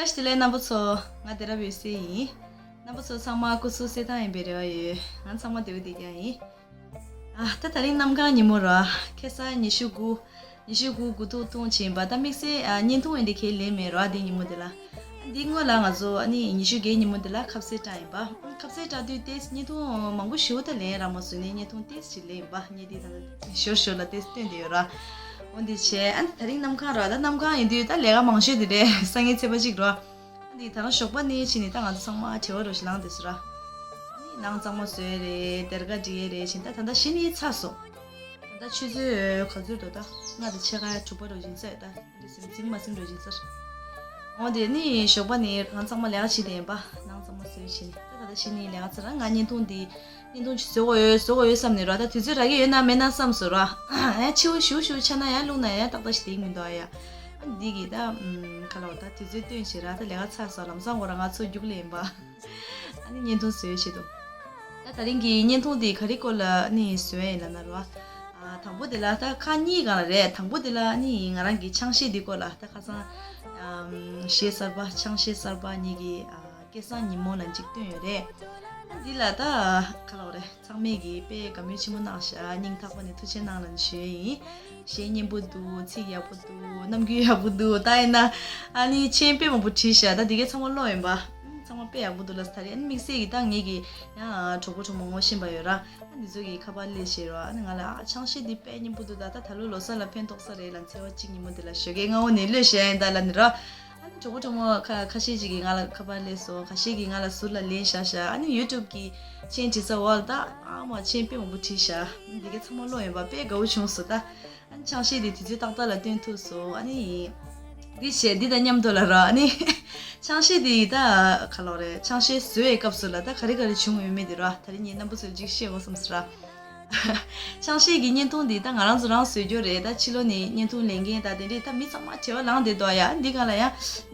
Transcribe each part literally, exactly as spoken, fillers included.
བཀྲ་ཤིས་བདེ་ལེགས་རྣམ་པ་ཚོ། ང་བདེ་རབ་འོད་ཟེར་ཡིན། རྣམ་པ་ཚོ་ཚང་མ་སྐུ་གཟུགས་གསལ་ཐང་ཡིན་པའི་རེ་བ་ཡོད། ང་ཚང་མ་བདེ་པོ་བདེ་རྐྱང་ཡིན། ཨ། ད་དེ་རིང་གནམ་གང་ཉིན་མོ་ར། ཁ་སང་ཉི་ཤུ་དགུ། ཉི་ཤུ་དགུ་དགུ་ཐུག་ཐུག་ཕྱིན་པ། ད་དམིགས་བསལ་ཨ་བརྙན་ཐུང་འདི་གའི་ལས་མེད་ར། དེ་ཉིན་མོ་དེ་ལ། འདི་སྔོན་ལ་ང་ཚོ་ཨ་ནི་ཉི་ཤུ་བརྒྱད་ཉིན་མོ་དེ་ལ་ཁ་ཟས་བཀྲ་ཡིན་པ། ཁ་ཟས་བཀྲ་དུས་དེ་བརྙན་ཐུང་མང་པོ་ཞེ་པོ་ད་ལེན་རག་མ་སོང་ནས། བརྙན་ཐུང་ཏོག་ཙམ་ཅིག་ལེན་པ། བརྙན་འདི་ད་ཞོར་ཞོར་ལ་ཏོག་ཙམ་སྟོན་བསྡད་ཡོད་ར། འོ་འདི་བྱས། ཨ་ནི་དེ་རིང་གནམ་གང་ར། ད་གནམ་གང་ཡིན་དུས་ད་ལས་ཀ་མང་ཤོས་དེ་རེད། སང་ཉིན་ཚེས་པ་གཅིག་ར། ཨ་འདི་ད་རང་ཞོགས་པ་ནས་ཕྱིན་ནས་ད་ང་ཚོ་ཚང་མ་བྲེལ་བ་རུ་ཞིག་ལངས་བསྡད་སོང་ར། ཨ་ནི་ནང་གཙང་མ་བཟོས་རེད། སྡེར་ཁ་སྒྲིག་ཡས་རེད། བྱས་ད་ད་ལྟ་གཞི་ནས་ཚར་སོང་། ད་ཆུ་ཚོད་ག་ཚོད་འདུག་ད་ལྔ་དང་ཕྱེད་ཀ་དྲུག་པ་འདྲ་ཅིག་ཡིན་ས་རེད། ད་འདི་ཟིན་ཟིན་མ་ཟིན་འདྲ་ཅིག་ཡིན་ས་རེད། འོ་དེ་ནི་ཞོགས་པ་ནས་ང་ཚང་མ་ལས་ཀ་བྱེད་བསྡད་ཡིན་པ། ནང་གཙང་མ་བཟོས་བྱས་ནས། ད་ད་ལྟ་གཞི་ནས་ལས་ཀ་ཚར་ར། ང་བརྙན་ཐུང་འདི་བརྙན་ཐུང་ཅིག་བཟོ་དགོས་ཡོད། བཟོ་དགོས་ཡོད་བསམ་ནས་ར། ད་དུས་ཚོད་རག་གི་ཡོད་ན་མེད་ན་བསམ་སོང་ར། ཨ་ཕྱི་པོ་ཞུ་ཞུ་ཆ་ན་ཡང་བླུགས་ན་ཡང་ཏག་ཏག་ཞིག་བསྡད་ཀྱི་མི་འདུག་ཨ་ཡ། ཨ་འདི་གི་ད་ཨམ་ག་ལ་བ། ད་དུས་ཚོད་བཏོན་བྱས་ར། ད་ལས་ཀ་ཚར་སོང་། ལམ་སང་ཁོ་རང་ང་ཚོ་རྒྱུགས་ལེན་པ། ཨ་ནི་བརྙན་ཐུང་བཟོས་བྱེད་དུ། ད་དེ་རིང་གི་བརྙན་ཐུང་འདི་ག་རེ་སྐོར་ལ་ནི་བཟོས་ཡིན་ལབ་ན་ར། ཨ་དང་པོ་དེ་ལ་ད་ཁག་གཉིས་སྒང་ལ་རེད། དང་པོ་དེ་ལ་ནི་ང་རང་གི་ཆང་གཞས་འདི་སྐོར་ལ། ད་ཁ་སང་ཨམ་གཞས་གསར་པ། ཆང་གཞས་གསར་པ་ངེད་ཀྱི་ཨ་སྐལ་བཟང་ཉིན་མོ་ལ་གཅིག་བཏོན་ཡོད་རེད། ཨ་འདི་ལ་ད་ག་ལ་བ་རེད། ཚང་མས་ཀྱིས་དཔེ་དགའ་མོས་ཆེན་པོ་གནང་ཤག་སྙིང་ཐག་པ་ནས་ཐུགས་རྗེ་གནང་ལབ་ནས་ཞུ་ཡས་ཡིན། གཞས་སྙན་པོ་འདུག་གཟིགས་ཡག་པོ་འདུག་རྣམ་འགྱུར་ཡག་པོ་འདུག་ད་ཡིན་ན་ཨ་ནི་མཆན་དཔེ་མང་པོ་བྲིས་ཤག་ད་འདི་གའི་ཚང་མ་ཀློག་ཡིན་པ། ཚང་མ་དཔེ་ཡག་པོ་འདུག་ལབ་ས་རེད། ཨ་ནི་དམིགས་བསལ་གྱིས་ད་ངེད་ཀྱི་ཡང་གྲོགས་པོ་གྲོགས་མོ་ངོ་ཤེས་པ་ཡོད་ར། ཨ་འདི་ཚོ་གིས་ཁ་པར་སླེབས་བྱས་ར། ཨ་ནི་ང་ལ་ཨ་ཆང་གཞས་འདི་དཔེ་སྙན་པོ་འདུག་ད་ད་ད་ལོ་ལོ་གསར་ལ་ཕན་ཐོགས་ས་རེད་ལབ། ཚེས་པ་གཅིག་ཉིན་མོ་འདི་ལ་ཞོགས་ཀས་སྔ་པོ་ནས་སླེབས་བྱས་ཡིན་ད་ལབ་ནས་ར། ཨ་ནི་གྲོགས་པོ་གྲོགས་མོ་ཁ་ཁ་ཤས་ཅིག་གིས་ང་ལ་ཁ་པར་སླེབས་སོང་། ཁ་ཤས་ཀྱིས་ང་ལ་ཟུར་ལ་ལན་བཞག་ཤག་ཨ་ནི་ཡུ་ཊུབ་གི་མཆན་བྲིས་ས་འོག་ལ་ད་ཨ་མ་མཆན་དཔེ་མང་པོ་བྲིས་ཤག་འདི་གའི་ཚང་མ་ཀློག་ཡིན་པ། དཔེ་དགའ་བོ་བྱུང་སོང་ད། ཨ་ནི་ཆང་གཞས་འདི་དུས་ཚོད་ཏག་ཏག་ལ་བཏོན་ཐུབ་སོང་། ཨ་ནི་འདི་བྱས་འདི་དང་མཉམ་དུ་ལ་ར། ཨ་ནི་ཆང་གཞས་འདི་ད་ག་ལ་བ་རེད། ཆང་གཞས་བཟོ་བའི་སྐབས་སུ་ལ་ད་ག་རེ་ག་རེ་བྱུང་ཡོད་མེད་འདི་ར། ད་རིང་ངས་རྣམ་པ་ཚོར་ཅིག་བཤད་དགོས་བསམ་སོང་ར། ཆང་གཞས་ཀྱི་བརྙན་ཐུང་འདི་ད་ང་རང་ཚོ་རང་བཟོས་རྒྱུ་རེད། ད་ཕྱི་ལོགས་ནས་བརྙན་ཐུང་ལེན་མཁན་ད་དེ་འདྲས་ད་མི་ཚང་མ་བྲེལ་བ་ལངས་བསྡད་འདུག་ཡ། འདི་ག་ལ་ཡང་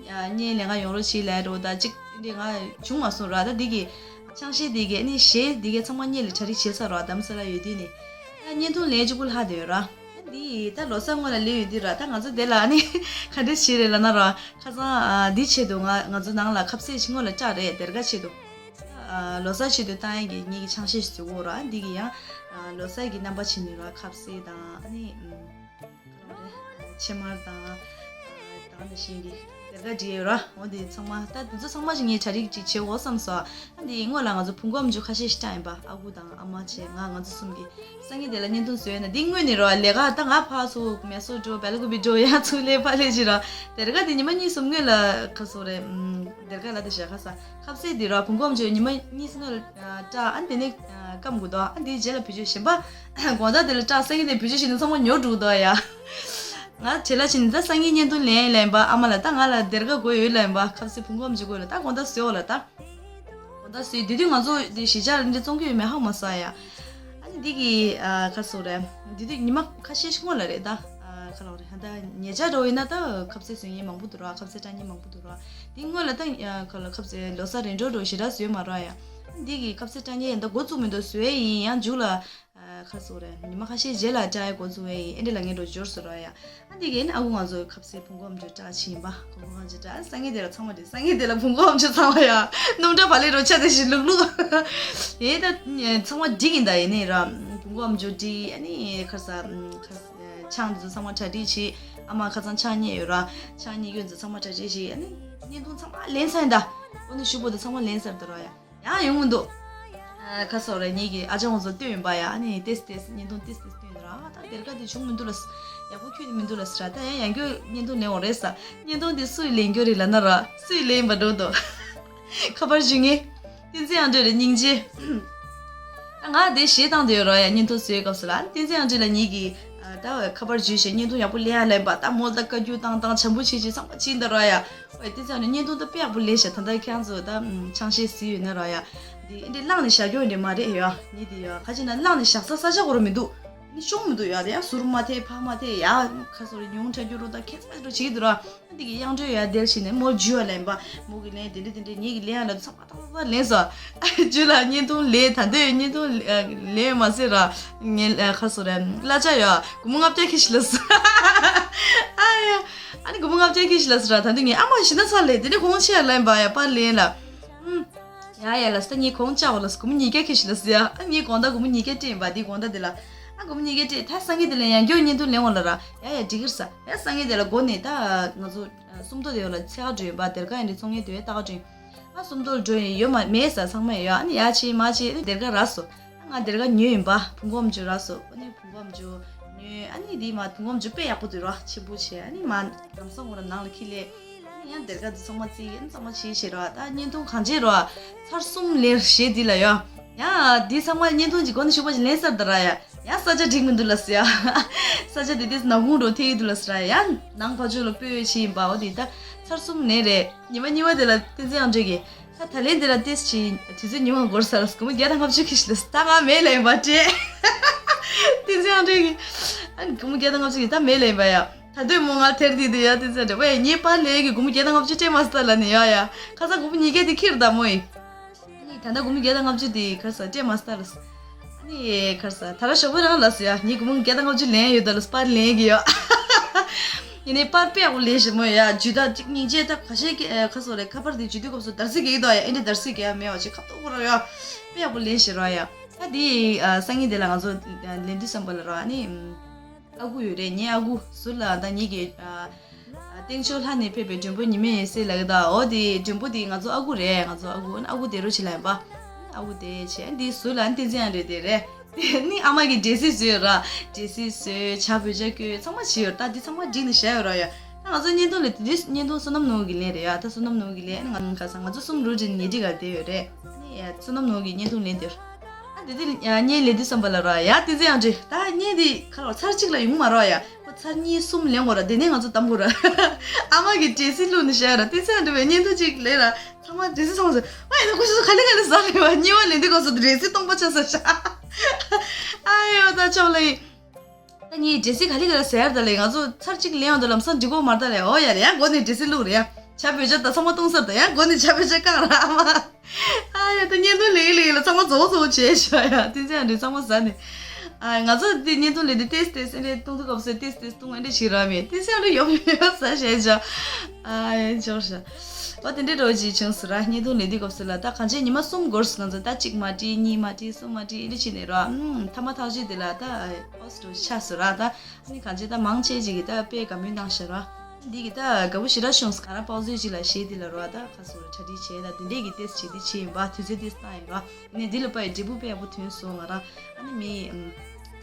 བརྙན་ལེན་ག་ཡོང་རོགས་བྱེད་ལབ་རོགས་ད་ཅིག་འདི་ང་བྱུང་མ་སོང་ར། ད་འདི་གི་ཆང་གཞས་འདི་གི་ཨ་ནི་གཞས་འདི་གའི་ཚང་མ་སྔོན་ལ་གྲ་སྒྲིག་བྱས་ཚར་ར། རྡ་རམ་ས་ལ་ཡོད་དུས་ནས་ད་བརྙན་ཐུང་ལེན་གཅིག་པུ་ལྷག་བསྡད་ཡོད་ར། ད་འདི་ད་ལོ་གསར་སྔོན་ལ་ལེན་ཡོད་དུས་ར། ད་ང་ཚོ་དེ་ལ་ཨ་ནི་ག་འདྲས་བྱེད་རེད་ལབ་ན་ར། ཁ་སང་ཨ་འདི་ཆེད་དུ་ང་ང་ཚོ་ནང་ལ་ཁ་ཟས་ཅིག་སྔོན་ལ་སྐྲག་རེད། སྡེར་ཁ་ཆེད་དུ། ཨ་ལོ་གསར་ཆེད་དུ་བཏང་ཡས་ཀྱི་ངེད་ཀྱི་ཆང་གཞས་ཤིག་བཟོ་དགོས་ར། འདི་གི་ཡང་ཨ་ལོ་གསར་གྱི་རྣམ་པ་བྱས་ནས་ར། ཁ་ཟས་དང་ཨ་ནི་ཨམ་ག་རེ་ཕྱེ་མར་དང་ཨ་དང་ནང་བཞིན་གྱི་སྡེར་ཁ་བྲིས་ཡོད་ར། འོ་འདི་ཚང་མ་ད་འདི་ཚོ་ཚང་མ་ཞིག་ངས་གྲ་སྒྲིག་ཅིག་བྱེད་དགོས་བསམ་སོང་། ཨ་འདི་སྔོན་ལ་ང་ཚོ་བུ་མགོ་མཇུག་ཁ་ཤས་ཤིག་བཏང་ཡིན་པ། ཨ་ཁུ་དང་ཨ་མ་བྱས་ང་ང་ཚོ་གསུམ་གྱིས། སང་ཉིན་དེ་ལ་བརྙན་ཐུང་བཟོས་ན་འདི་སྔོན་ནས་རོ་ལས་ཀ་ད་ང་ཕར་ཚུར་མེ་སོར་འགྲོ། བལ་ཀུ་པི་འགྲོ། ཡང་ཚུར་སླེབས་ཕར་སླེབས་བྱས་ར། དེར་ཀ་དེ་ཉི་མ་གཉིས་གསུམ་སྔོན་ལ་ཁ་སོ་རེད། ཨམ་དེར་ཀ་ལ་དེ་བཞག་ཁ་ས་ཁ་ཟས་འདི་ར་བུ་མགོ་མཇུག་ཉི་མ་གཉིས་གསུམ་སྔོན་ལ་ཨ་སྐྲག་ཨ་དེ་ནས་ཨ་སྐམ་དགོས་དོ། ཨ་འདི་རྗེས་ལ་བེད་སྤྱོད་གཞན་པ་དགོང་དག་དེ་ལ་སྐྲག་སང་ཉིན་དེ་བེད་སྤྱོད་བྱས་ན་ཚང་མ་ཉོ་འགྲོ་དོ་ཡ། ང་བྲེལ་ལ་ཕྱིན་ནས་ད་སང་ཉིན་བརྙན་ཐུང་ལེན་ལབ་ཡིན་པ། ཨ་མ་ལ་ད་ང་ལ་དེར་ཀ་དགོས་ཡོད་ལབ་ཡིན་པ། ཁ་ཟས་བུ་མགོ་མཇུག་དགོས་ལ་ད་དགོང་དག་བཟོས་འོ་ལ་ད། དགོང་དག་བཟོས་དུས་དུས་ང་ཚོ་འདི་གཞིས་ཆགས་ལ་འདི་བཙོང་གི་ཡོད་མེད་ཧ་མ་སོང་ཡ། ཨ་ནི་འདི་གི་ཨ་ཁ་སོ་རེད། འདི་དུས་ཉི་མ་ཁ་ཤས་ཤིག་སྔོན་ལ་རེད་ད། ཨ་ཁ་ལོ་རེད། ད་ཉེ་ཆར་འགྲོ་ཡིན་ན་ད་ཁ་ཟས་བཟོ་མཁན་མང་པོ་འདུག་ར། ཁ་ཟས་སྐྲག་མཁན་མང་པོ་འདུག་ར། འདི་སྔོན་ལ་ད་ཨ་ཁ་ལོ་ཁ་ཟས་ལོ་གསར་རེད་འགྲོ་འགྲོ་ཞེ་དྲག་བཟོས་མ་ར་ཡ། འདི་གི་ཁ་ཟས་སྐྲག་མཁན་ཡིན་ད་འགོ་བཙུགས་མི་འདུག་བཟོས་ཡིན་ཡང་མཇུག་ལ། ཨ་ཁ་སོ་རེད། ཉི་མ་ཁ་ཤས་རྗེས་ལ་སྐྲག་ཡ་འགོ་བཙུགས་ཡ་ཡིན། ཨེ་འདྲ་ལ་ངས་འགྲོ་འབྱོར་སོ་ར་ཡ། ཨ་འདི་གས་ནི་ཨ་ཁུ་ང་ཚོའི་ཁ་ཟས་བུ་མགོ་མཇུག་སྐྲག་ཕྱིན་པ། བུ་མགོ་མཇུག་སྐྲག་སང་ཉིན་དེ་ལ་ཚང་མ་དེ་སང་ཉིན་དེ་ལ་བུ་མགོ་མཇུག་ཚང་བ་ཡ། སྣུམ་སྐྲག་བ་ལས་རོ་ཆ་དེ་བཞིན་ལུག་ལུག་ཨེ་ད་ཚང་མ་འགྲིག་ཡིན་ད་ཡིན་ནི་ར། བུ་མགོ་མཇུག་འགྲིག་ཨ་ནི་ཁ་ས་ཁ་ཆང་འདི་ཚོ་ཚང་མ་གྲ་སྒྲིག་བྱེད། ཨ་མ་ཁ་སང་ཆང་རྙེད་ཡོད་ར། ཆང་རྙེད་ཡོད་འདི་ཚང་མ་གྲ་སྒྲིག་བྱེད། ཨ་ནི་བརྙན་ཐུང་ཚང་མ་ལེན་ཚར་ཡིན་ད། ཨོ་ནི་ཞུ་བོ་དེ་ཚང་མ་ལེན་ཚར་ད་ར་ཡ། ཡང་ཡོང་མི་འདུག་ཨ་ཁ་སོ་རེ་ངེད་ཀྱི་ཨ་ཅག་ང་ཚོ་བསྟོད་ཡིན་པ་ཡ། ཨ་ནི་ཏེས་ཏེས་བརྙན་ཐུང་ཏེས་ཏེས་བསྟོད་ཡིན་ར། ཨ་ད་དེར་ཀ་དེ་བྱུང་མི་འདུག་ལ། ཡག་པོ་ཁྱོད་ནི་མི་འདུག་ལ་ཟེར་ར། ད་ཡང་ཡང་རྒྱུ་བརྙན་ཐུང་ལེན་འོང་རེད་ས། བརྙན་ཐུང་དེ་སུས་ལེན་རྒྱུ་རེད་ལབ་ན་ར། སུས་ལེན་པ་འགྲོ་འདུག་ཁ་པར་ཞུ་ངེས། བསྟན་འཛིན་ཨ་འདྲ་རེད་སྙིང་རྗེ། ད་ང་དེ་གཞས་བཏང་དུ་ཡོད་ར་ཡ། བརྙན་ཐུང་བཟོའི་སྐབས་སུ་ལ་བསྟན་འཛིན་ཨ་འདྲ་ལ་ངེད་ཀྱི་ད་ཁ་པར་ཞུས་བྱས་བརྙན་ཐུང་ཡག་པོ་ལེན་ཡ་ལེན་པ། ད་མོ་ད་བཀའ་བཀྱོན་བཏང་བཏང་བྱམས་པོ་བྱེད་བྱེད་ཚང་མ་བྱེད་འདི་ར་ཡ། ཨོ་ཡ། དེ་ཚོ་ནི་བརྙན་ཐུང་ད་དཔེ་ཡག་པོ་ལས་ཤག་ད་ལྟ་ཁྱེད་རང་ཚོ་ད་ཆང་གཞས་གཟིགས་ཡོད་ན་ར་ཡ། འདི་འདི་བླངས་ནས་བཞག་རྒྱུ་འདི་མ་རེད་ཡ། ངས་འདི་ཡ་ག་ཅི་ན་བླངས་ནས་བཞག་ས་ས་ཆ་གོ་ར་མི་འདུག་ནི་ཤོང་མི་འདུག་ཡ། དེ་ཡང་ཟུར་མ་ཐེ་ཕ་མ་ཐེ་ཡ་ཁ་སོ་རེ་ཉུང་ཕྲ་རྒྱུ་རུ་ད་ཁེ་ཚ་རུ་བྱེད་འདུག་ར། འདི་གི་དབྱངས་འགྲོས་ཡ་དེར་ཞིག་ནས་མོ་འཇུ་བ་ལེན་པ་མོ་གི་ལན་དེ་འདྲ་དེ་འདྲ་ངེད་ཀྱི་ལན་ཡ་ལ་ཚ་བ་ཏག་ཏག་ཏག་ལེན་སོ། འཇུ་ལ་བརྙན་ཐུང་ལེན་ད་འདོད་བརྙན་ཐུང་ལེན་མ་ཟེར་ར། ངས་ཁ་སོ་རེ་གླ་ཆ་ཡ་སྒོར་མོ་ལྔ་བརྒྱ་ཁེ་ཞིག་ལ་སོ། ཨ་ཡ། ཨ་ནི་སྒོར་མོ་ལྔ་བརྒྱ་ཁེ་ཞིག་ལ་སོ་ར། ད་འདི་ངས་ཨ་མ་ཞི་ན་ཚ་ལེ་དེ་འདྲ་ཁོང་ཆེ་ཡ་ལེན་པ་ཡ་པར་ལེན་ལ། ཡ་ཡ་ལ་སྟ་ངའི་གོང་ལྕགས་བ་ལ་སྒོར་མོ་ཉིས་བརྒྱ་ཁེ་ཞིག་ལ་སི་ཡ། ཨ་ངའི་གོང་ད་སྒོར་མོ་ཉིས་བརྒྱ་སྤྲད་ཡིན་པ་འདི་གོང་ད་འདི་ལ། ཨ་སྒོར་མོ་ཉིས་བརྒྱ་སྤྲད་ད་སང་ཉིན་དེ་ལ་ཡང་སྐྱོ་བརྙན་ཐུང་ལེན་འོང་ལ་ར། ཡ་ཡ་འགྲིག་གི་རེད་ས། ཡ་སང་ཉིན་དེ་ལ་སྒོ་ནས་ད་ང་ཚོ་སུམ་མདོ་དེ་བ་ལ་ཚེ་ཁ་འགྲོ་ཡིན་པ་དེར་ཀ་ཡིན་དེ་ཚོང་ངེ་དེ་བས་ད་ག་འགྲོ་ཡིན། ཨ་སུམ་མདོ་ལ་འགྲོ་ཡིན་ཡོད་མ་མེད་ས་ཚང་མ་ཡོད། ཨ་ནི་ཡ་ཆེ་མ་ཆེ་ཨ་ནི་དེར་ཀ་ར་སོ། ང་དེར་ག་ཉོས་ཡིན་པ་བུ་གོམ་ཇོ་ར་སོ། ཨ་ནི་བུ་གོམ་ཇོ་ཉོས། ཨ་ནི་དེ་མ་བུ་གོམ་ཇོ་དཔེ་ཡག་པོ་འདུག་ར། ཆེན་པོ་བྱས། ཨ་ནི་མ་ལམ་སང་ངོ་ར་ནང་ལ་ཁྱི་ལས། ཨ་ནི་ཡང་དེར་ག་འདི་ཚང་མ་རྩིས་ཨ་ནི་ཚང་མ་བྱས་བྱས་ར། ད་བརྙན་ཐུང་གང་བྱས་ར་ཚར་གསུམ་ལེན་ཞེས་འདི་ལ་ཡོ། ཡང་འདི་ཚང་མ་བརྙན་ཐུང་གི་སྒོ་ནས་ཤུག་པ་ཞིག་ལེན་སར་ད་ར་ཡ། ཡང་ས་ཆ་འགྲིག་མི་འདུག་ལ་སི་ཡ། ས་ཆ་དེ་དེ་ནག་ཁུང་རུ་ཐེ་གི་འདུག་ལ་སི་ར། ཡང་ནང་ཕ་ཆོས་ལ་སྤོས་བྱས་ཡིན་པའོ། དེ་ད་ཚར་གསུམ་ལེན་རེད། ཉི་མ་གཉིས་པ་དེ་ལ་བསྟན་འཛིན་ཨང་འདྲེ་གི་ད་ད་ལན་འདི་ལ་ཏེས་ཆི་དུས་ཚོད་ཉི་མ་འགོར་ས་ལ་སྒོར་མོ་བརྒྱ་དང་ལྔ་བཅུ་ཁེ་ཞིག་ལ་ད་ང་མེད་ལ་ཡིན་པ་སྤྲད། བསྟན་འཛིན་ཨང་འདྲེ་གི་ཨ་ནི་སྒོར་མོ་བརྒྱ་དང་ལྔ་བཅུ་གི་ད་མེད་ལ་ཡིན་པ་ཡ། ད་དུས་མོ་ང་དེར་དེ་དུས་ཡ་བསྟན་འཛིན་ཨང་འདྲེ་ཝེ་ངའི་པར་ལེན་གི་སྒོར་མོ་བརྒྱ་དང་ལྔ་བཅུ་སྤྲད་མ་སྟ་ལ་ནི་ཡ་ཡ། ཁ་སང་སྒོར་མོ་ཉིས་བརྒྱ་དེ་ཁྱེར་ད་མོ་ཡིན། ཨ་ནི་ད་ལྟ་སྒོར་མོ་བརྒྱ་དང་ལྔ་བཅུ་དེ་ཁ་སང་སྤྲད་མ་སྟ་ལ། ཨ་ནི་ཁ་སང་ད་ར་ཞོགས་པ་རང་ལ་སི་ཡ་ངའི་སྒོར་མོ་བརྒྱ་དང་ལྔ་བཅུ་ལེན་ཡོད་ད་ལ་པར་ལེན་གི་ཡ། ཡིན་ནའི་པར་དཔེ་ཡག་པོ་ལེན་ཞིག་མོ་ཡ། ཇུས་ད་ཅིག་སྙིང་རྗེ་ད་ཁ་ཤས་ཀྱི་ཁ་སོ་རེ་ཁ་པར་དེ་ཇུས་དུས་སྐབས་སུ་དར་སི་གེ་དོ་ཡ། ཨེ་འདྲ་དར་སི་གེ་ཡ་མེད་བ་ཅིག་ཁ་ཏོག་རོ་ཡ། དཔེ་ཡག་པོ་ལེན་ཞིག་རོ་ཡ། ད་དེ་སང་ཉིན་དེ་ལ་ང་ཚོ་ལེན་དུས་བསམ་པ་ལ་རོ། ཨ་ནི་ཨ་ཁུ་ཡོད་རེད། ངའི་ཨ་ཁུ་ཟུར་ལ་ད་ངེད་ཀྱི་སྟེང་ཕྱོགས་ལྷ་ནས་ཕེབས་པའི་མགྲོན་པོ་ཉི་མའི་ཡོད་སྲིད་ལ་གི་ད་འོ་དེ་མགྲོན་པོ་དེ་ང་ཚོ་ཨ་ཁུ་རེད། ང་ཚོ་ཨ་ཁུ་ཨ་ཁུ་དེ་རུ་ཆེ་ལ་ཡིན་པ། ཨ་ཁུ་དེ་བྱས་འདི་ཟུར་ལ་བསྟན་འཛིན་ཨང་འདྲེ་དེ་རེད། དེ་ནི་ཨ་མ་གི་འདྲེ་སྲིད་བཟོས་ཡོད་ར། འདྲེ་སྲིད་བཟོས་ཇ་བོད་ཇ་བསྐོལ་ཚང་མ་བྱས་ཡོད་ར། ད་འདི་ཚང་མ་བསྒྲིགས་ནས་བཞག་ཡོད་ར་ཡ། ད་ང་ཚོ་བརྙན་ཐུང་ལས་དེ་འདྲའི་བརྙན་ཐུང་བསོད་ནམས་ནོར་བུ་གི་ལན་རེད་ཡ། ད་བསོད་ནམས་ནོར་བུ་གི་ལན་ནི་ང་ཁ་སང་ང་ཚོ་གསུམ་རུ་འདྲེ་ཉེ་འདྲི་ག་བསྡད་ཡོད་རེད། ནི་ཡ་བསོད་ནམས་ནོར་བུ་གི་བརྙན་ཐུང་ལེན་དེར། ཨ་དེ་དེ་ཡ་བརྙན་ལེན་དུས་བསམ་པ་ལ་ར་ཡ་བསྟན་འཛིན་ཨང་འདྲེ་ད་བརྙན་དེ་ཁ་ལོ་ཚར་གཅིག་ལ་ཡོང་མ་ར་ཡ། ཁོ་ཚར་གཉིས་གསུམ་ལེན་དགོས་ར། དེ་ནས་ང་ཚོ་གཏམ་དགོས་ར། ཨ་མ་གི་འདྲེ་སྲིད་བླུགས་ནས་བཞག་ཡོད་ར། བསྟན་འཛིན་ཨང་འདྲེ་བའི་བརྙན་ཐུང་གཅིག་ལེན་ར། ཚང་མ་འདྲེ་སྲིད་ཚང་མ་ཟེར། ཨ་ཡིན་ན་ཁོ་ཤི་སོ་ག་ལེ་ག་ལེ་ཟ་རེད་བ། གཉིས་པ་ལེན་དུས་སྐབས་སུ་འདྲེ་སྲིད་སྟོང་པ་ཆགས་ས་ཤག་ཨ་ཡོ་ད་ཆོག་ལ་ཡིན། ད་ངས་འདྲེ་སྲིད་ག་ལེ་ག་ལེ་ཟེར་ད་ལེ། ང་ཚོ་ཚར་གཅིག་ལེན་ཡོང་དུས་ལམ་སང་འགྲིག་གོ་མ་རེད་ད་ལེ། འོ་ཡ་རེད་ཡ། མགོ་ནས་འདྲེ་སྲིད་བླུགས་རེད་ཡ། ཇ་བོད་ཇ་ད་ཚང་མ་བཏུང་ཚར་ད་ཡ། མགོ་ནས་ཇ་བོད་ཇ་བཀག་ར་ཨ་མ། ཨ་ཡ་ད་བརྙན་ཐུང་ལེན་ལེན་ལ་ཚང་མ་རྫོགས་རྫོགས་བྱས་ཤག་ཡ། བསྟན་འཛིན་ཨང་འདྲེ་ཚང་མ་ཟ་ནས། ཨ་ང་ཚོ་འདི་བརྙན་ཐུང་ལེན་དུས་ཏེས་ཏེས་ཨེ་འདྲེ་བཏུང་དུས་སྐབས་སུ་ཏེས་ཏེས་བཏུང་ཨེ་འདྲེ་ཞིག་ར་མེད། བསྟན་འཛིན་ཨང་འདྲེ་ཡོམ་ཡོམ་ཟ་བྱས་ཤག་ཨ་ཡ་ཆོག་ཤག་འོ་དེ་འདྲའི་རོ་ཅིག་བྱུང་སོང་ར། བརྙན་ཐུང་ལེན་དུས་སྐབས་སུ་ལ་ད་གང་ཅི་ཉི་མ་གསུམ་འགོར་སོང་། ང་ཚོ་ད་གཅིག་མ་བྲིས་གཉིས་མ་བྲིས་གསུམ་མ་བྲིས་ཨེ་འདྲ་བྱས་ནས་ར། ཨུམ་ཐ་མ་ཐག་ཆོད་དེ་ལ་ད་ཨོ་སི་ཏྲོ་ཆགས་སོང་ར། ད་ཨ་ནི་གང་ཅི་ད་མང་ཆེ་ཅིག་གིས་ད་དཔེ་དགའ་མོས་གནང་ཤག་ར། འདི་གི་ད་དགའ་པོ་ཞེ་དྲག་བྱུང་སོང་། ག་ར་པའོ་ཟོས་ཅིག་ལ་གཞས་འདི་ལ་ར། ད་ཁ་སོ་ར་གྲ་སྒྲིག་བྱས་ད་དེ་འདྲས་ཀྱི་ཏེས་བྱས་འདི་བྱས་ཡིན་པ། དུས་ཚོད་ཏེས་བཏང་ཡིན་ར། ནས་འདི་ལ་དཔེ་འབྲས་བུ་དཔེ་ཡག་པོ་ཐོན་སོང་ང་ར། ཨ་ནི་མི་ཨམ།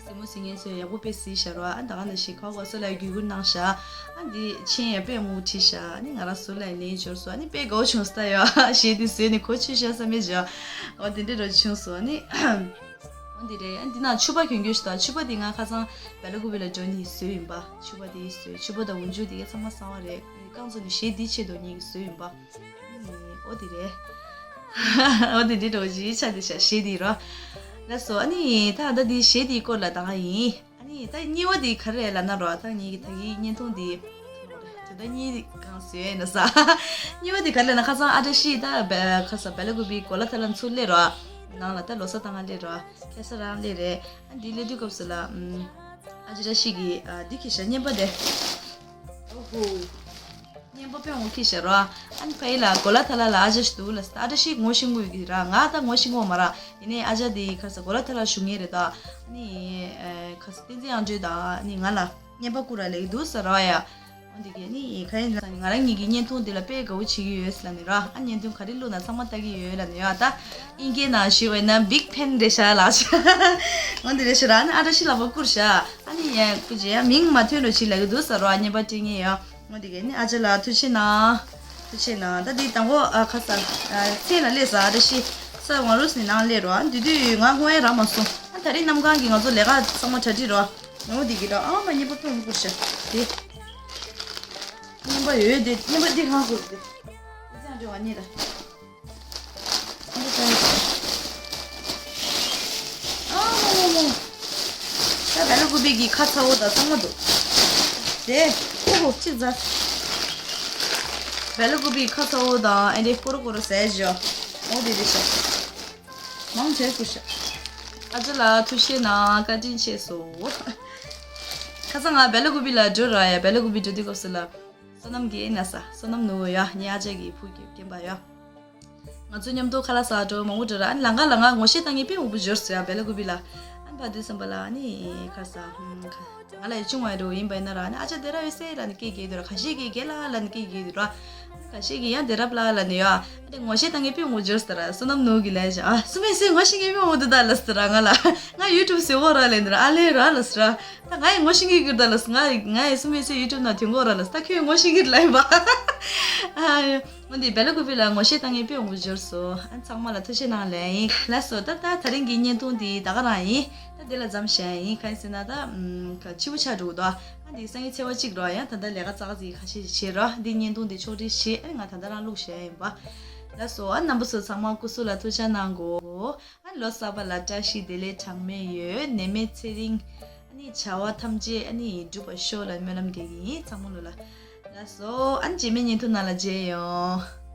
སྲིང་མོ་སྲིང་ངན་ཚོས་ཡག་པོ་དཔེ་གཟིགས་ཤག་ར། ཨ་ད་ག་ནང་བཞིན་ཁ་བ་སོ་ལ་བརྒྱུད་སྐུར་གནང་ཤག་ཨ་འདི་མཆན་ཡང་དཔེ་མང་པོ་བྲིས་ཤག་ཨ་ནི་ང་རང་ཟུར་ལ་ལེན་འབྱོར་སོང་། ཨ་ནི་དཔེ་དགའ་བོ་བྱུང་སོང་ད་ཡ། གཞས་འདི་བཟོས་ནས་གོ་ཆོད་ཤག་བསམ་པའི་བྱ། འོ་དེ་འདྲའི་རོ་བྱུང་སོང་། ཨ་ནི་འོ་འདི་རེད། ཨ་འདི་ན་ཕྱུ་པ་གྱོན་གྱོན་ཞིག་དང་། ཕྱུ་པ་འདི་ང་ཁ་སང་བེ་ལ་ཀུ་པི་ལ་འགྲོ་ནས་བཟོས་ཡིན་པ། ཕྱུ་པ་འདི་བཟོས། ཕྱུ་པ་དང་འོག་འཇུག་འདི་ག་ཚང་མ་གསང་བ་རེད། རྐང་བཙུགས་ནས་གཞས་འདི་ཆེད་དུ་ངེད་ཀྱིས་བཟོས་ཡིན་པ། ཨོ་དེ་རེད། ཨོ་དེ་འདྲའི་འགྲོ་གཞི་ཆ་དེ་ཤ་གཞས་དེ་རོ། ལགས་སོ། ཨ་ནི་ད་ད་དེ་གཞས་དེའི་སྐོར་ལ་ད་ག་ཡིན། ཨ་ནི་ད་གཉིས་པ་དེ་ག་རེ་ལབ་ན་རོ། ད་ངེད་ཀྱི་ད་གི་བརྙན་ཐུང་དེ་དེ་ད་གཉིས་གང་བཟོས་ཡིན་ན་ས། གཉིས་པ་དེ་ག་རེ་ལབ་ན་ཁ་སང་ཨ་བཀྲ་ཤིས་ད་བེ་ཁ་སང་བེ་ལ་ཀུ་པི་གོ་ལ་ཐ་ལ་ཚུར་སླེབས་རོ། ནང་ལ་ད་ལོ་གསར་བཏང་ག་སླེབས་རོ། ཁ་སང་རང་སླེབས་རེད། ཨ་འདི་སླེབས་དུས་སྐབས་སུ་ལ་ཨ་ཅི་བཀྲ་ཤིས་ཀྱི་འདི་ཁྱེར་ཤག་བརྙན་པ་དེ། ཨོ་ཧོ། བརྙན་པ་དཔེ་འོང་ཁྱེར་ཤག་རོ། ཨ་ནི་ཕ་ཡི་ལ་གོ་ལ་ཐ་ལ་ལ་ཨ་ཅག་ཞིག་འདུག་ལ། ཨ་བཀྲ་ཤིས་ངོ་ཤེས་ངོ་ཡོད་ཀྱི་ར། ང་ད་ངོ་ཤེས་ངོ་མ་ར། ཡིན་ནའི་ཨ་ཅག་དེ་ཁ་ས་གོ་ལ་ཐ་ལ་བཞུགས་མཁན་རེད་ད། ཨ་ནི་ཁ་ས་བསྟན་འཛིན་དབྱངས་སྒྲོལ་དང་ཨ་ནི་ང་ལ་བརྙན་པ་བསྐུར་ར་ལེགས་འདུག་ཟེར་ར་ཡ། འོ་འདི་གས་ནི་ག་ཡིན་ཟེར་ན་ང་རང་ཉིད་ཀྱི་བརྙན་ཐུང་འདི་ལ་དཔེ་དགའ་བོ་བྱེད་ཀྱི་ཡོད་ཟེར་ལ་ནི་ར། ཨ་བརྙན་ཐུང་ག་རེ་བླུགས་ན་ཚང་མ་ལྟ་གི་ཡོད་ལ་ནི་ཡ། ད་ཨིན་སྐད་ནང་ཞུས་པ་ཡིན་ན་big fan རེད་ཤག་ལགས། འོ་འདི་རེད་ཤག་ར། ཨ་ནི་ཨ་བཀྲ་ཤིས་ལགས་པ་བསྐུར་ཤག་ཨ་ནི་ཡ་སྐུ་མཁྱེན་ཡ་མིང་མ་ཐོན་རོགས་བྱེད་ལབ་ཀྱི་འདུག་ཟེར་རོ། ཨ་བརྙན་པ་སྤྲད་མཁན་ཡ། འོ་འདི་གས་ནི་ཨ་ཅག་ལགས་ཐུགས་རྗེ་གནང་། ཐུགས་རྗེ་གནང་། ད་འདི་དང་པོ་ཨ་ཁ་ས་ཨ་མཚན་ལ་སླེབས་ས་ཨ་བཀྲ་ཤིས་ས་ཝང་རུས་ནི་ནང་སླེབས་རོ། ཨ་འདི་དུས་ང་སྔོན་ཡ་རག་མ་སོང་། ཨ་ད་རེས་གནམ་གང་གི་ང་ཚོ་ལས་ཀ་ཚང་མ་གྲ་སྒྲིག་རོ། ངོ་འདི་གི་རོ། ཨ་མ་བརྙན་པ་ཕུང་བསྐུར་ཤག་དེ། བརྙན་པ་ཡོད་དེ་བརྙན་པ་འདི་གང་བསྐུར་དེ། འདི་ཚང་འདྲི་བ་ཉེ་ལ། འདི་ཚང་ཡོད་དེ། ཨ་མོ་མོ་མོ། ད་ བེ་ལ་ཀུ་པི་གི་ཁ་ཚ་བོ་དང་ཚང་མ་འདུག་དེ་ཨོ་ཧོ་གཅིག་ཟ། བེ་ལ་ཀུ་པི་ཁ་ཚ་བོ་དང་ཨེ་འདྲེ་ཀོ་རོ་ཀོ་རོ་ཟས་བཞོ། ཨོ་དེ་དེ་ཤ། མང་ཆེ་ཀུ་ཤ། ཨ་ཅོ་ལ་ཐུགས་ཤེས་ན་བཀའ་དྲིན་ཆེ་སོ། ཁ་ཚ་ང་བེ་ལ་ཀུ་པི་ལ་འགྲོ་ར་ཡ། བེ་ལ་ཀུ་པི་འགྲོ་དུས་སྐབས་སུ་ལ། བསོད་ནམས་ཀྱི་ན་ས་བསོད་ནམས་ནུ་ཡ་ཉི་ཨ་ཅག་གི་ཕུགས་ཀྱི་རྒན་པ་ཡ། ང་ཚོ་མཉམ་དུ་ཁ་ལག་ཟ་འགྲོ་མང་པོ་འགྲོ་ར། ཨ་ནི་ལམ་ཁ་ལ་ང་ངོ་ཤེས་བཏང་མཁན་དཔེ་མང་པོ་འབྱོར་སོང་ཡ། བེ་ལ་ཀུ་པི་ལ། ཨ་ནི་ཕར་དུས་ཙམ་པ་ལ་ཨ་ནི་ཁ་ཟ་ཧུམ་ཁ་ང་ལ་ཡ་ཆུང་བ་རུ་ཡིན་པ་ཡིན་ན་ར། ཨ་ནི་ཨ་ཅག་དེ་ར་ཡོད་སེ་ལ་ནི་སྐད་རྒྱག་དུས་ར། ཁ་ཤས་ཀྱིས་རྒན་ལགས་ལ་ནི་སྐད་རྒྱག་དུས་ར། ཁ་ཤས་ཀྱིས་ཡང་དེ་རབ་ལ་ལ་ནི་ཡ། ཨ་ནི་ངོ་ཤེས་བཏང་མཁན་དཔེ་མང་པོ་འབྱོར་སོང་ར། བསོད་ནམས་ནུ་གི་ལས་བྱ་ཨ་སུ་མེད་སེ་ངོ་ཤེས་མཁན་དཔེ་མང་པོ་འདུག་ད་ལ་སི་ར། ང་ལ་ང་ཡུ་ཊུབ་ཟེར་བོ་ར་ལེན་དུས་ར། ཨ་ལེ་ར་ལ་སི་ར། ད་ང་ཡི་ངོ་ཤེས་ཀྱི་གིར་ད་ལ་སི། ང་ཡི་ང་ཡི་སུ་མེད་སེ་ཡུ་ཊུབ་ནང་ཐོན་གོ་ར་ལ་སི། ད་ཁྱོད་ངོ་ཤེས་ཀྱི་ལ་ཡིན་པ། ཨ་ཡོ། འོན་ཏེ་བེ་ལ་ཀུ་པི་ལ་ངོ་ཤེས་བཏང་མཁན་དཔེ་མང་པོ་འབྱོར་སོང་། ཨ་ཚང་མ་ལ་ཐུགས་རྗེ་གནང་ལེ་ཡིན། ལགས་སོ། ད་ད་ད་རིང་གི་བརྙན་ཐུང་འདི་ད་ག་རང་ཡིན། ད་འདི་ལ་མཚམས་བཞག་ཡིན། གང་ཡིན་ཟེར་ན་ད་ཨམ་ཕྱི་པོ་ཆགས་འགྲོ་གི་འདུག་ཨ་འདི་སང་ཉིན་ཚེས་པ་གཅིག་རོ། ཡང་ད་ལྟ་ལས་ཀ་ཙག་ཙིག་ཁ་ཤས་ཤིག་བྱེད་རོ། འདི་བརྙན་ཐུང་འདི་ཕྱོགས་སྒྲིག་བྱེད། ཨ་ནི་ང་ད་ལྟ་རང་བླུགས་བཞག་ཡིན་པ། ལགས་སོ། ཨ་རྣམ་པ་ཚོ་ཚང་མ་སྐུ་གཟུགས་ལ་ཐུགས་ཅག་གནང་གོ། ཨ་ལོ་གསར་པ་ལ་བཀྲ་ཤིས་བདེ་ལེགས་གྲངས་མེད་ཡོད། ནད་མེད་ཚེ་རིང་། ཨ་ནི་བྱ་བ་ཐམས་ཅད་ཨ་ནི་འགྲུབ་པར་ཤོག་ལ་སྨོན་ལམ་རྒྱག་གི་ཡིན། ཚང་མ་ལོ་ལ། ལགས་སོ། ཨ་ནི་རྗེས་མའི་བརྙན་ཐུང་ནང་ལ་མཇལ་ཡོང་།